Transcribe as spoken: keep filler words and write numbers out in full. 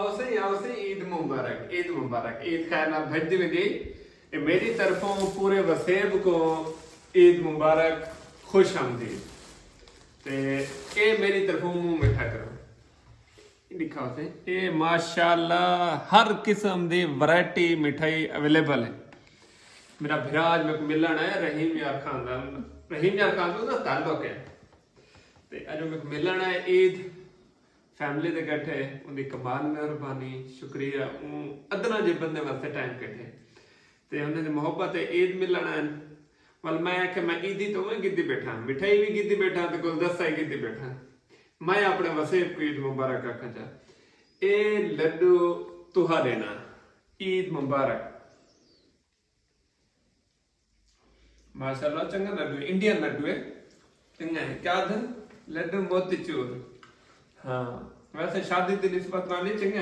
آؤ سئیں، آؤ سئیں، عید مبارک، عید مبارک، عید خیر نال بھڄدی ویندی۔ اے میݙی طرفوں پورے وسیب کوں عید مبارک، خوش آمدید۔ تے اے میݙی طرفوں منہ مٹھا کرو۔ اے ݙکھاؤ سئیں، اے ماشاءاللہ ہر قسم دی ورائٹی مٹھائی اویلیبل ہے۔ میݙا بھرا اڄ میکوں ملݨ آیا، رحیم یار خان دا، رحیم یار خان دا تعلق ہے۔ تے اڄ میکوں ملݨ آیا عید فیملی دے کٹھے، اوندی کمال مہربانی، شکریہ۔ اوں ادنا جے بندے واسطے ٹائم کڈھے تے انہاں دی محبت ہے۔ عید ملݨ آئن، ول میں آکھیا میں عیدی تاں اوویں گھدی ٻیٹھاں، مٹھائی وی گھدی ٻیٹھاں تے گلدستہ ہی گھدی ٻیٹھاں۔ میں اپݨے وسیب کوں عید مبارک آکھاں چا۔ اے لڈو تہاݙے ناں، عید مبارک۔ ماشاءاللہ، چنگا لڈو ہے، انڈین لڈو ہے، چنگا ہے۔ کیا آدھن؟ لڈو موتی چور۔ ہاں، ویسے شادی دی نسبت نال ہی چنگا